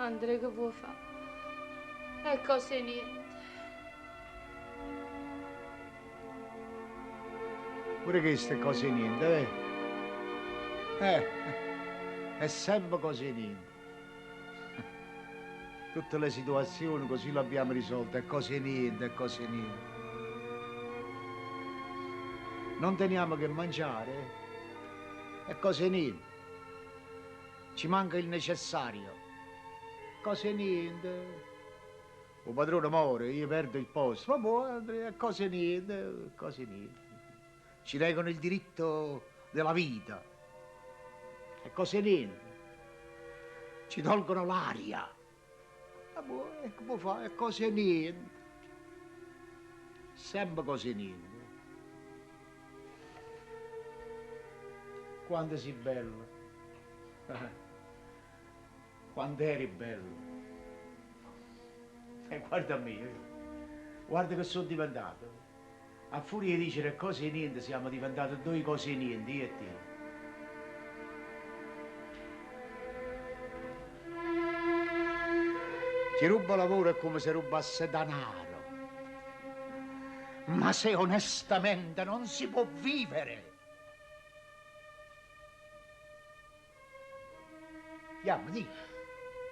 Andrea, che vuò fa? È cosa 'e niente. Pure chesta è cosa 'e niente, eh? Eh, è sempre cosa 'e niente. Tutte le situazioni così le abbiamo risolte, è cosa 'e niente, è cosa 'e niente. Non teniamo che mangiare, è cosa 'e niente. Ci manca il necessario. Cosa 'e niente. 'O padrone more, io perdo il posto. Vabbò, Andrea, è cosa 'e niente, è cosa 'e niente. Ci negano il diritto della vita. È cosa 'e niente. Ci tolgono l'aria. Vabbò, e che può fare? È cosa 'e niente. Sempe cosa 'e niente. Quanto si' bello. Quant'eri bello. E guarda a me, guarda che so' diventato. A furia 'e dicere cose 'e niente siamo diventate ddoje cose 'e niente, io e te. Chi rubba lavoro è come se rubasse danaro. Ma se onestamente non si può vivere. Jammo, di'.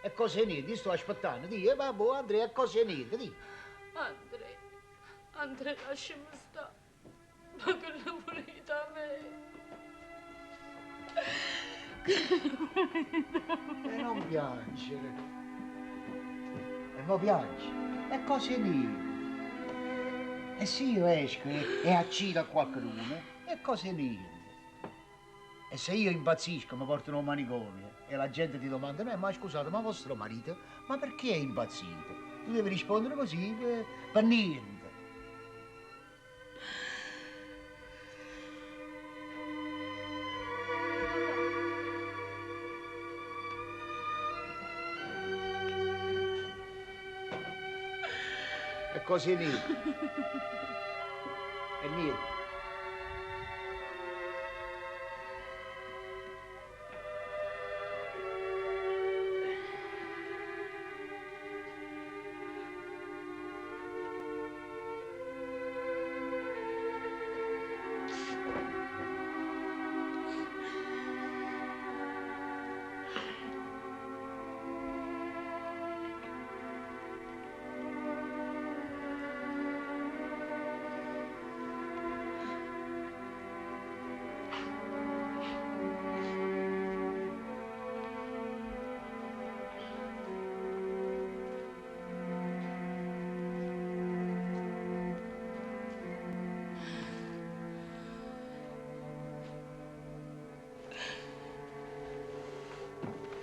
È cosa 'e niente, io sto aspettanno, di'. E vabbuò, Andrea, è cosa 'e niente, di'. Andrea, Andrea, lasciami sta. Ma che ne vulite 'a me? Che ne vulite 'a me? E non piangere. E mo piangi. È cosa 'e niente. E si io esco e accido a quaccheduno, è cosa 'e niente. E se io impazzisco, mi portano 'o manicomio e la gente ti domanda, eh, ma scusate, ma vostro marito, ma perché è impazzito? Tu devi rispondere così, per, per niente. È cosa 'e niente. È niente.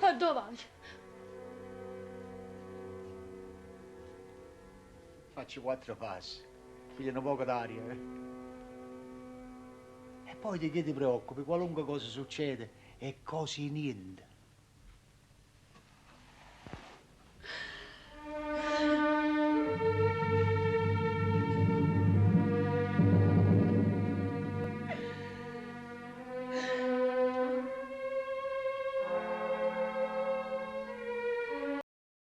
Addò vai? Faccio quattro passi, piglio nu poco d'aria. Eh. E poi di che ti preoccupi? Qualunque cosa succede è cosa 'e niente.